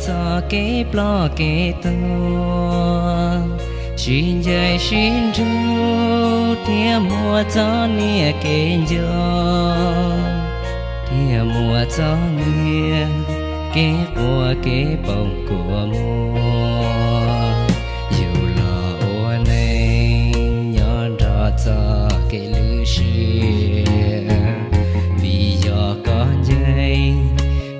txoj kev ploj kev tuag, sib ncaim sib nrug thiab muaj txoj niam kev nco, thiab muaj txoj niam kev quaj kev poob kua muag. Yus los ua neeg nyob nrog txoj kev lwj siab, vim yog koj ncaim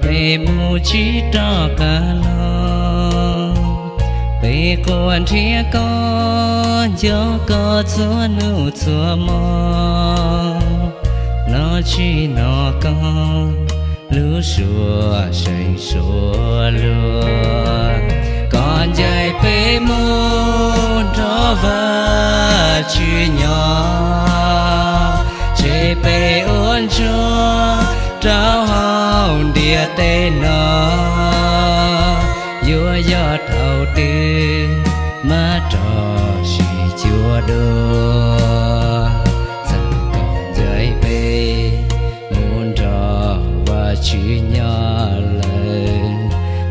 peb mus tsis rov qab los. Peb quaj nrhiav koj, nco koj txhua hnub txhua hmo, los tsis hnov koj lub suab seev suab luag. Koj ncaim peb mus nrog Vajtswv nyob, tseg peb ua ntsuag rau hauv ntiaj teb no. Yuav yog thaum twg mas rov sib cuag dua? Txawm koj ncaim peb mus nrog Vajtswv nyob lawm,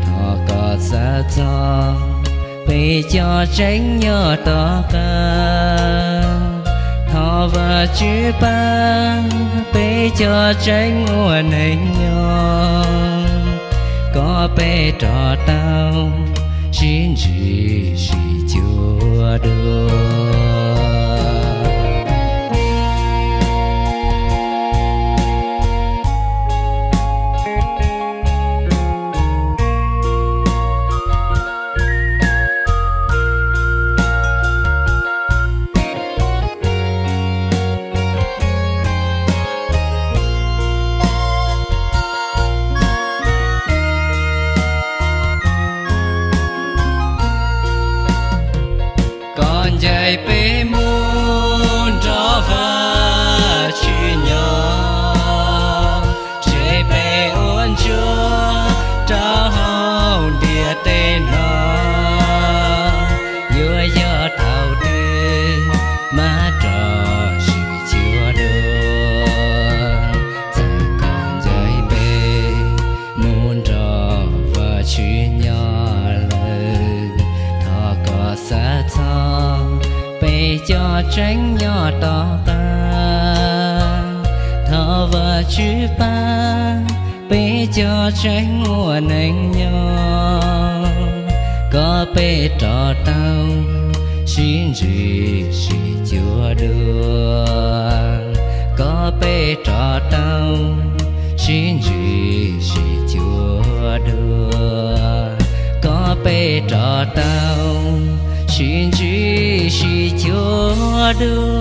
thov koj xav txog peb cov tseem nyob tom qab. Thov Vajtswv pab peb cov tseem ua neej nyob, kom peb rov tau sib ntsib sib cuag dua. Koj ncaim peb mus nrog Vajtswv nyob, tseg peb ua ntsuag rau hauv ntiaj teb no. Yuav yog thaum twg mas rov sib cuag dua? Txawm koj ncaim peb mus nrog Vajtswv nyob lawm, thov koj xav txog peb cov tseem nyob tom qab. Thov Vajtswv pab peb cov tseem ua neej nyob, kom peb rov tau sib ntsib sib cuag dua, kom peb rov tau sib ntsib sib cuag dua, kom peb rov tau sib ntsib sib cuag dua.